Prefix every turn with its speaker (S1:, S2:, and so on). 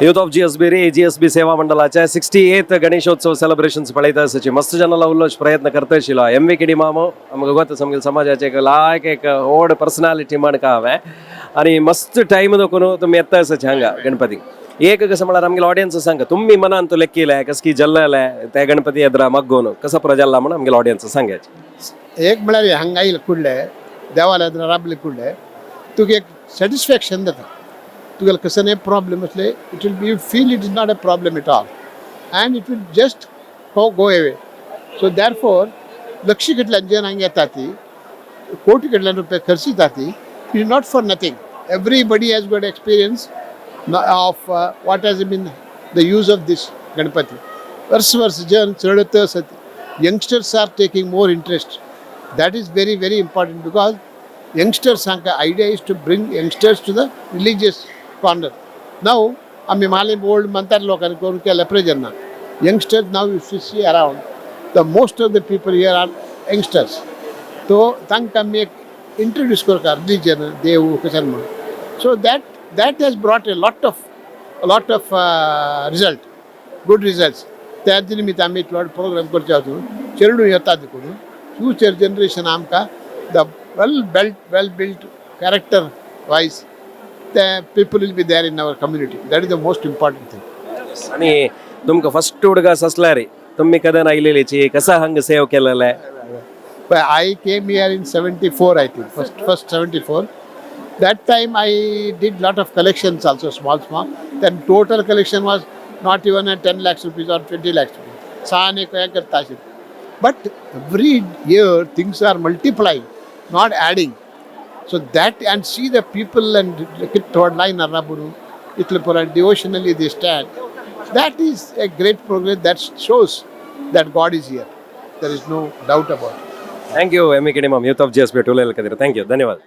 S1: Youth of GSB रे GSB सेवा मंडळाच्या 68th Ganeshotsav celebrations पळयता आसाची मस्त जनाला उलोवचे प्रयत्न करता आशिल्लो. एम वी केडी मामो आमकां गोत समगेल समाजाचे एक लायक एक व्हड पर्सनालिटी म्हणका हांवें आनी मस्त टायम दखून तुमी येता आसाची हांगा गणपती. एक कसं म्हळ्यार आमगेले ऑडियन्स सांगा, तुमी मनान तो लेखिले कस की जल्लले ते गणपती एदरा मग्गोन कसं प्रजल्ला म्हणून आमगेले ऑडियन्स सांगायचे.
S2: एक म्हळ्यार हांगा आयले कुडले देवाल्या राबले कुडले तुका एक सॅटिस्फॅक्शन जाता. तुगेले कसले प्रॉब्लम आसले, it will be feel it is not a problem at all and it will just go away. So therefore लक्ष कडल्यान जेन्ना हांगा येता ती कोटी कडल्यान रुपया खर्चिता ती, it is not for nothing. Everybody has got experience of what has been the use of this Ganpati. वर्स वर्स जन चडत आसत. Youngsters are taking more interest. That is very, very important because youngsters हांकां idea is to bring youngsters to the religious corner. Now आमी माले old म्हणतात लोकांनी करून केल्या प्रयोजन ना. Youngsters now, if you see around, the most of the people here are youngsters. तो तांकां आमी एक इंट्रोड्यूस करता रिलीजन देव कशें म्हणून. So that has brought a lot of result, good results. त्या निमित्त आमी इतलो प्रोग्राम करचे वचून चेडूं येता देखून फ्युचर जनरेशन आमकां the well built character wise ते people will be there in our community. That is the most important thing.
S1: आणि तुमकां फर्स्ट उडगास असल्यार तुम्ही कदन आयलेलीची कसा हांगा सेव केलेले?
S2: But I came here in 74, I think, first 74. That time I did lot of collections also, small, small. Then total collection was not even at 10 lakhs rupees or 20 lakhs rupees. सहा एक करता असेल. But every year things are multiplying, not adding. So that and see the people and toward line Araburu, इतले devotionally they stand. That is a great progress that shows that God is here. There is no doubt about it.
S1: Thank you. M V K D ma'am, youth of GSB ಟೂಲೆಲ್ ಕದಿರ. Thank you, ಧನ್ಯವಾದ.